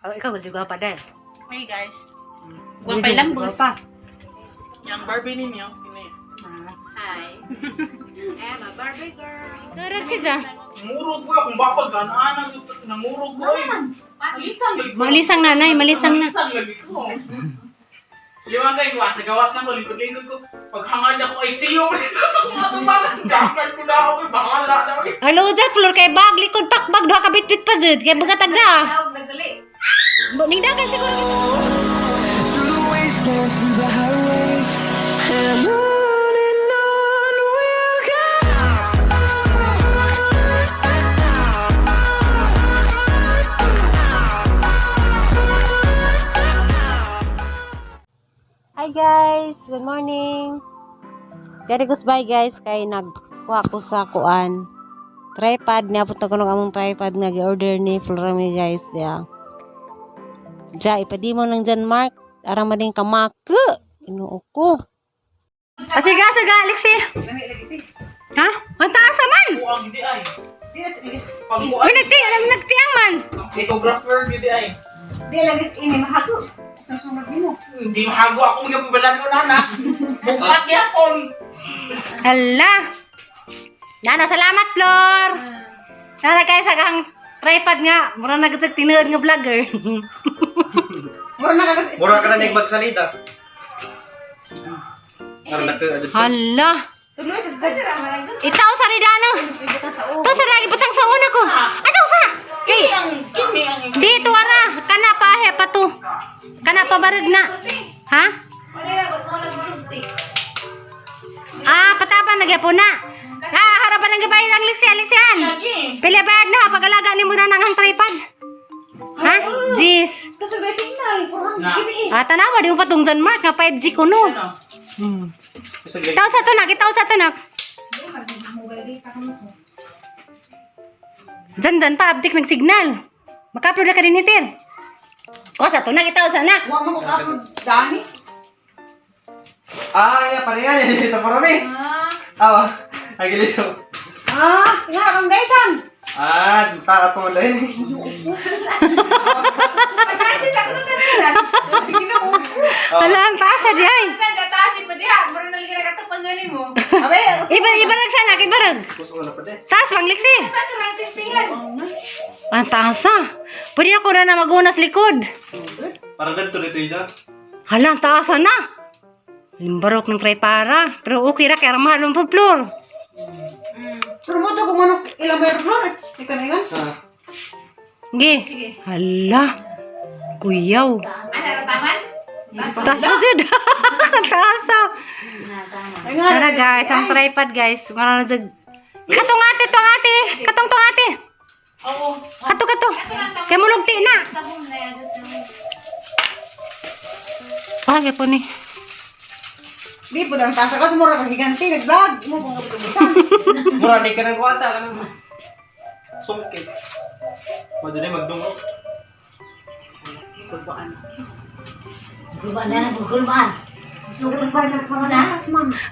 Oh, ikaw juga pa dahil. Hey guys. Guwapay lambos. Pa. Yang Barbie ninyo. Ini. Hi. I'm a Barbie girl. Karag siya. Murog ko akong bapag ana gusto nangurog ko eh. Malisang lagi ko. Malisang nanay, malisang na. Malisang lagi ko. Liwang kay gawas, gawas na ko likod-likod ko. Paghangad ako ay siyo sa mga tumangan. Dapat ko na ako, bahala na ako. Hello, Jack, floor kay bag, likod pak bag, duha ka bitbit pa jud. Kay bagatag na. Tawag nagdali. Ningdagan siguro. Through the wastelands, through the highways, and on we'll go. Hi guys, good morning. Dari ko bye guys kay nagkuha ko sa kuan. Tripod niabot na ko ng among tripod nga gi-order ni Florami guys diya. Ja ipadimo lang dyan Mark. Ara man din kamake. Inoo ko. Ah, sige, sige, Alexi. Ha? Ang taas man. Kuang gidi ay. Pagkuan. Uy, nagti, alam nagpiang man. Photographer gidi ay. Di lang is ini mahago. Susunod nimo. Hindi mahago ako mga pabalan ko nana. Bukat yapon. Hala. Nana, salamat, Flor. Nana, kaya sa kang tripod nga. Mura na gatag tinuod nga vlogger. Mura na kagat. Mura ka na ning magsalida. Karon na adto. Hala. Tuloy sa sa. Itaw sa ridano. Itaw sa ridano. Ibutang sa una ko. Ataw sa. Kay, Kini ang dito ara. Kana pa he pa to. Kana pa barag na. Ha? Ah, pataban na gyapon na. Ah, harapan ng gabay lang liksi, aliksian. lagi. Pila bayad na pag-alaga ni mo na ng tripod. Ha? Jeez. Kasi may signal. Puro Na. GPS. Ah, tanawa di mo pa tong John Mark nga 5G kuno. Ano? Hmm. Itaw sa to nak, itaw sa to nak. Diyan, diyan pa, abdik nagsignal. Maka-upload na ka din hitir. O, sa to nak, itaw sa nak. Wa mo ko ka dani. Ah, ya pareha ni dito parami. Ah. Agiliso. Ah, nga kang gaytan. Ah, takat mo dahil. Pagkasi sa kuno tanan. Ala, ang taas di ay. Nagtatasi pa diha, mura na lagi nakatapang gani mo. Abe, Iba, ibarag sa nak, ibarag. Puso na pa de. Taas, bang liksi. Tato lang testingan. Ang taas ah. Pwede ako na na magunas likod. Para dito dito ija. Hala, ang taas ah na. Limbarok ng tripara. Pero okay ra, kaya mahal ang floor. pero mo to kung manok ilang bayar floor. Ikaw na ilan. Ah. Sige. Hala. Kuyaw. Ana ra taman? Taas na dyan. Ang taas ah. Ay nga. Tara guys, ang tripod guys. Marana dyan. Katong ate, tong ate. Katong tong ate. Oo. Kato, kato. Kay mulugti na. Tabong na yan just na. Ah, kaya po ni. Di po dang tasa ka mura ka gigante nag-vlog. Mo kung kabutan. Mura ni ka nang kuwata kanang. Sungkit. Madali magdungo.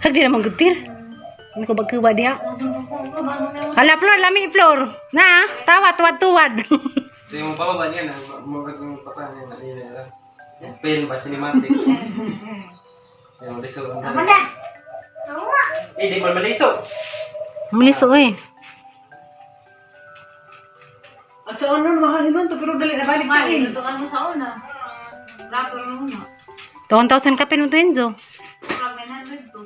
Hag di naman gutir. Ano ko bagkuba diha? Hala, Flor, lami Flor. Na, tawa, tuwad, tuwad. So yung pababa niya na mura yung pata niya na niya na. Film ba cinematic. Yung liso. Tama na. Eh, di man maliso. Maliso eh. At sa ono mahal nun to pero dali na balik Mali ta. lutuan mo sa una. Rapper mo una. 1,000 ka pinuto Enzo. Murag 900 to.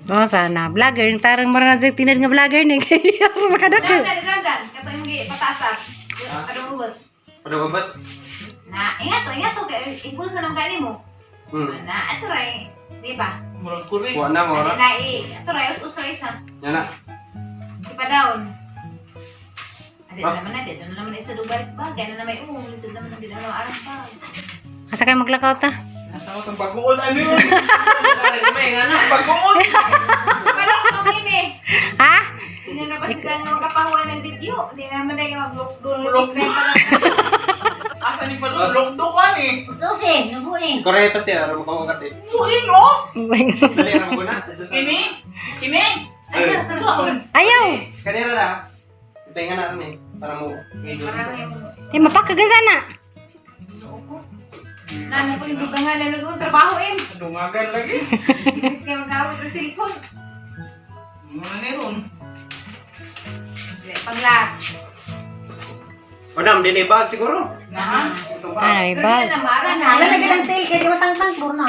Oh, sana. Vlogger. Yung tarang marana dyan, tinad nga vlogger ni. Kaya makadako. Dyan dyan dyan. Kato yung gi pataas. Kadong ubos. Ano ba boss? Na, ingat to, ingat to kay impulse na lang gani mo. Na, ato ray. Di ba? Murag ko rin. Kuha na mo Adi ra. na i. Ato ray us us ray sa. Yan na. Di pa down. Adi Ah. na naman na, di na naman isa dubarik sa bagay na na may lisod naman ang di na arang pa. Ata kayo maglakaw ta. Nasa ko tang bagoon ano yun? Bagoon. Balok nung ini. Ha? Hindi na pa sila nga magkapahuan ng video. Hindi naman na yung mag-look Look. pa Asa ni pa lokdokan eh. Korea pasti ara mo kawagat eh. Buing oh. Dali ra mo na. Kini. Kini. Eh. Ayaw! Kanira na. Ipahinga na rin eh. Para mo. Medyo. Parang yung Eh, mapakaganda na. Nana pag duga nga lang ang trabaho eh. Dungagan lagi. Ibig kayo magkawit ng cellphone. Ano na ron? Paglat. O nam, din bag siguro. Na? Itong bag. Ay, Pero bag. na mara na. Wala na kitang tail kay di matangtang bro na.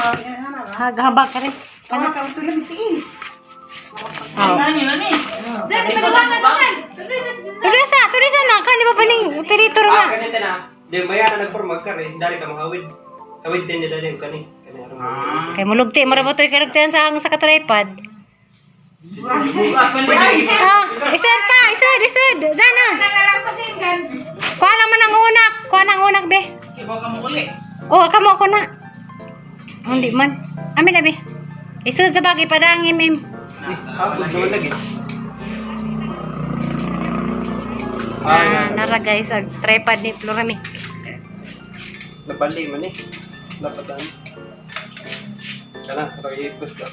Haghabag ka rin. Kana ka utulan tiil. Oh. Nani, nani. Diyan, ipagawangan naman. Tuloy sa Turisa, turisa na. Kan, di ba paning operator nga? Ah, ganito na. Di maya na nagpormag ka rin. Dari ka mahawid. Hawid din nila din kani. Kani aron. Ah. Kay mulugti, marabot oy karugtian sa katripod. Bugat man di. Ah, isod pa, isod, isod. Diyan na. Nagalang pa siya gan. Kuha naman ang unak. Kuha ng unak, be. Ibaw ka mo uli. Oh, kamo ako na. Hindi man. Amin na, be. Isod sa bagay, padang im. Eh, hapon doon lagi. Ah, Ah, nara guys, ag tripod ni Florami. nabali man eh. Napatan. Kana, roy ipos ba.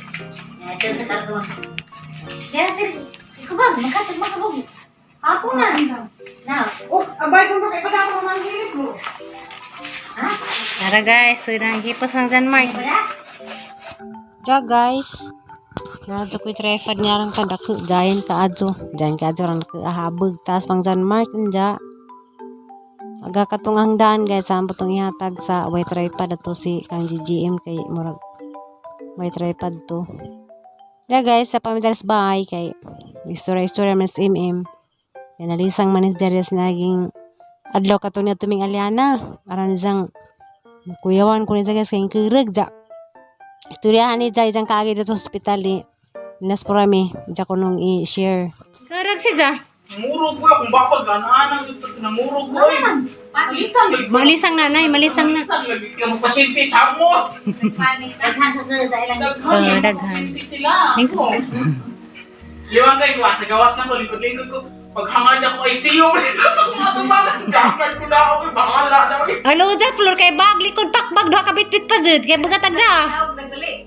Oh, abay kung kay kada ko man gilid bro. Nara guys, so nang hipos ng San Mark. Ja guys, Naadto ko'y tripod nga rang kadako, giant ka adto. Giant ka adto rang nakahabog taas pang San Mark ja. Aga katong ang daan guys, saan po tong ihatag sa way tripod ato si kang GGM kay murag way tripod to. Ja guys, sa pamidalas bahay kay istorya-istorya man sa MM. Yan nalisang manis darias naging adlaw kato niya tuming aliana. Aran isang kuyawan ko niya guys kay kirag ja. Istoryahan ni Jai dyan kaagi dito sa ospital ni Nas Purami. Diyan ko nung i-share. Karag si Ja. Murog ko akong bapag anaan gusto ko namurog ko eh. Malisang lagi. Malisang nanay, malisang na. Malisang lagi ka mo pasyente samot. Nagpanik na. Daghan Ah, yung daghan. pasyente sila. Ako. Liwang kay kuha sa gawas na ko lingkod-lingkod ko. Paghangad ako ay siyo sa mga tubangan. Dagan ko na ako bahala na ako. Hello, Ja, floor kay bag, likod pakbag, duha ka bitbit pa jud. Kay bagatag na. Tawag nagdali.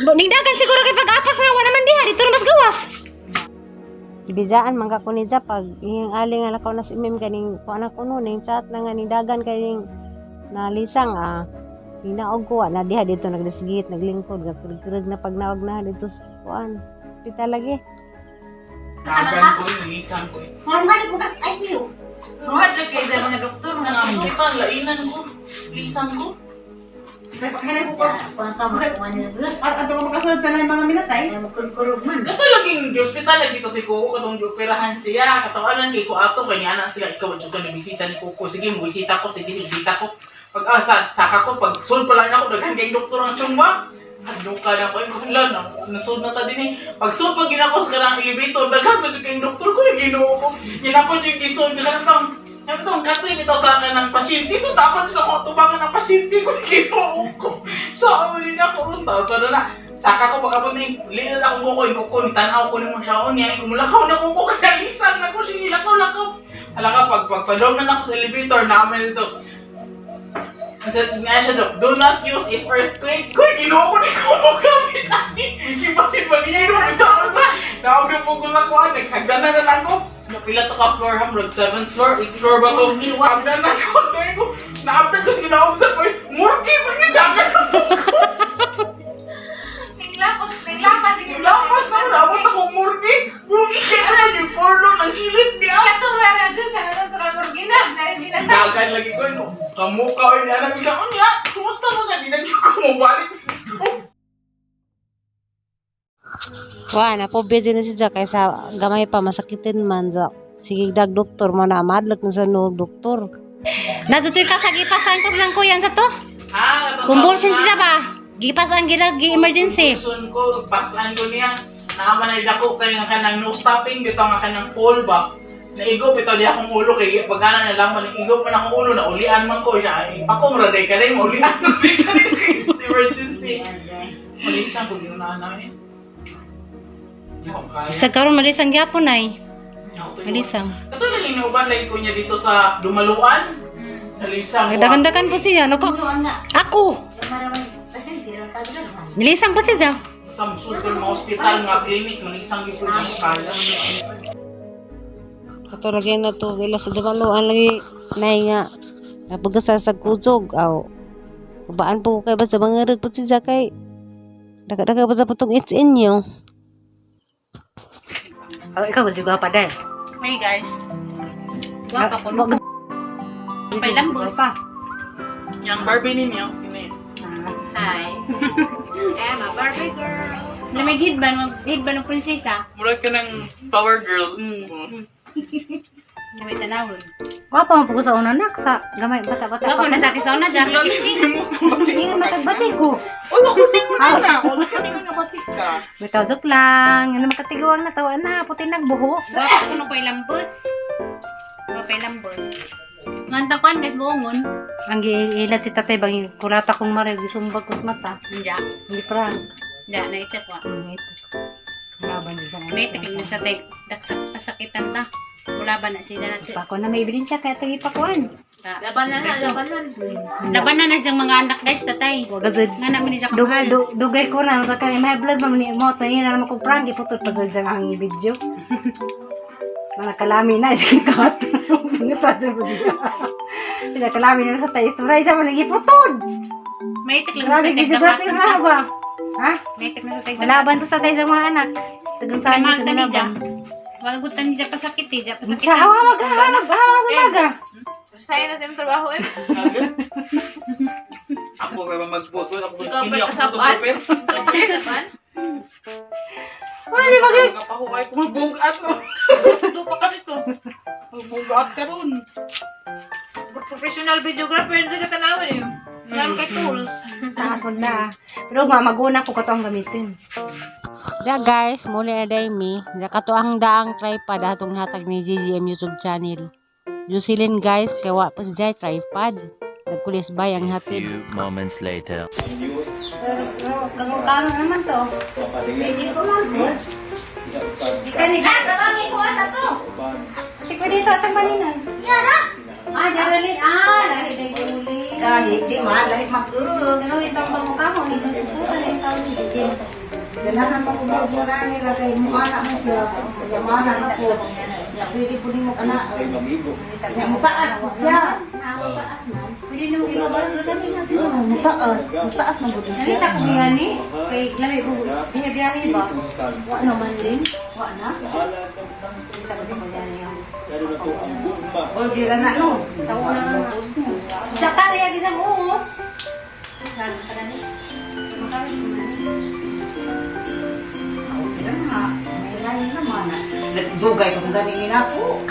Ningdagan siguro kay pag-apas na wala man diha dito na mas gawas. Ibijaan man ka ko ni Ja pag iyang ali nga lakaw na si Mim kaning kuan ako no ning chat na nga ning dagan kay ning nalisang ah hinaog ko na diha dito nagdisgit naglingkod gakurag na pag naog na dito sa kuan ospital lagi. Dagan ko malisang ko. Ruhat ra kay sa mga doktor, mga Hospital lainan ko. Lisang ko. Sa pagkanan ko. At ato ko makasulod sa na mga minatay. Kato laging di hospital lagi to si Kuko katong gioperahan siya. Katawanan kay ko ato kay ana sila ikaw jud ka nabisita ni Kuko. Sige mo bisita ko, sige bisita ko. Pag asa saka ko pag sul pa lang ako daghan kay doktor ang tsumba. Hadlok ka na ko ay hala na nasud na ta dinhi. Pag sul pag ginako sa kanang elevator daghan pa jud kay doktor ko ay Ginoo ko. Yan ako jud gisod ka tong Yan tong katoy nito sa akin ng pasyente. So dapat sa ko tubangan ng pasyente ko Ginoo ko. So amo ni ako ron tara na. Saka ko baka pag linan akong kuko, yung kuko, ni tanaw ko naman siya, o niya, kumulakaw na kuko, kaya isang na ko siya, lakaw, lakaw. Hala ka, pag pagpadom na ako sa elevator, naaman nito. Ang sa nga siya, Dok, do not use if earthquake. Kuy, ginoo ko ni kuko gamit ani. Kibasin malino sa ako na. Naog na po ko sa kuan, naghagdanan na lang ko. Napila to ka floor, hamrod, 7th floor, 8th floor ba to? Hagdanan na ko, hagdanan ko. Naabtan ko sa ginaog sa floor. Murki, sa dagan na po ko. Ninglapas, ninglapas siguro. Lapas na, nabot ako murti. Bumi kaya naman yung porno ng kilid niya. Kato wala dun ka na sa kamorgina. Narigina. Dagan lagi ko yun. Kamukha ko niya. Alam siya, unya, kumusta mo ka? Di na ko mabalik. Wa na po busy na si Ja kaysa gamay pa masakitin man ja. Sige dag doktor man na madlok na sa no doktor. Nadto to'y kasagipasan ko silang kuyan sa to. Ha? Katong sa Convulsion una, siya ba? Gipasan gila gi emergency. Convulsion ko, pasan ko niya. Naaman na dako kay nga kanang no stopping bitaw nga kanang pole ba. Naigo bitaw di akong ulo kay pag ana na lang man naigo man akong ulo na ulian man ko siya. Ay, Pakong ra day ka rin, maulian ra day ka rin kay sa emergency. Malisan ko giunaan namin. Di ko kaya. Sa karon malisang gyapon ay. Ako to yun. Malisang. Kato lang inuban lagi ko niya dito sa Dumaluan. Nalisang ko. Dakan-dakan po siya. Nako. Ako. Nilisang po siya. Sa musul ko mga ospital, mga clinic, malisang yung po kaya. Kato lagi na to ila sa Dumaluan lagi. Nay nga napagasa sa kuzog aw kabaan po ko kay basta mangarag po siya kay daga-daga pa sa patong it's inyo. Oh, ikaw juga pa dahil. Hey guys. Guwapa ko no. May lambos. Yang Barbie ninyo, sino yun? Hi. I'm a Barbie girl. Na may headband, mag headband ng prinsesa. Murag ka ng power girl. Na may tanawon. Gwapa mo po ko sa una nak sa gamay bata-bata. Guwapa na sa akin sa una dyan. Lalis Sexy. mo. Hindi na matagbati ko. Uy, wag ko tingnan na. Huwag ka tingnan nga batik ka. Bitaw joke lang. Ano makatiguang na tawa na puti nagbuho. Guwapa ko no ko'y lambos. Guwapa yung lambos. Nganta kuan guys, buongon. Ang giilat si tatay bang kulata kong mare gisumbag ko sa mata. Nja. Hindi prank. Nja, naita ko. Ito. Laban din sa May takling na sa tay. Daksak pasakitan ta. Wala ba na sila natin. Pako na may ebidensya kaya tagi pakuan. Labanan na, labanan. Labanan na siyang mga anak guys, tatay. Nga namin niya Dugay kamahal. dugay ko na sa kay may vlog man ni mo tani na naman ko prank iputod pa dyan ang video. Mga kalami na sige kat. Pungita sa video. Sila kalami na sa tayo istura isa man giputod. May takling na Grabe sa tay. gid grabe na ba? Ha? May takling na sa tay. Malaban to sa tayo sa mga anak. Tagang May saan mahal dito ta ni malaban. Wag ni Ja pasakit eh, Ja Siya pasakitan. hawa mag hawa mag hawa sa maga. Resign na sa iyong trabaho eh. Ako ba magbuot? Ako ba Ikaw hindi ba ako kasapan? photographer? Ikaw ba kasapan? Wala di ba Nakapahuway ko magbugat. Lupa ka nito. Magbugat ka ron. Professional videographer sa katanawan eh. Meron kay tools. Taas wag na. Pero nga maguna ko katong gamitin. Da guys, muli na day mi. Da kato ang daang tripod atong hatag ni GGM YouTube channel. Jusilin guys, kay wa pa si Jai tripod. Nagkulis bay ang hatid. Few moments later. Pero kagong naman to. Hindi ko man. Di ka ni Tarami ko asa to. Si ko dito atang baninan. Yara. Ah, daralin. Ah, lahi day uli. Lahi, di man, lahi mag-urog. Pero itong pamukha mo, itong tutukan, itong Ganahan pa ko mo nila kay mukha na man siya. Yamana na ko. Ya pwede po nimo kana. Ya mutaas po siya. Pwede nang ilabas kami na. Mutaas, mutaas man gud siya. Nakita ko nga ni, kay lami ko, biyahe ba? Wa naman din. Wa na. Kita ko ko yan yung. O di ra na no. Tawo na. Saka kaya gisang oo. Okay ra na. May lahi naman. Dugay kung ganin ako.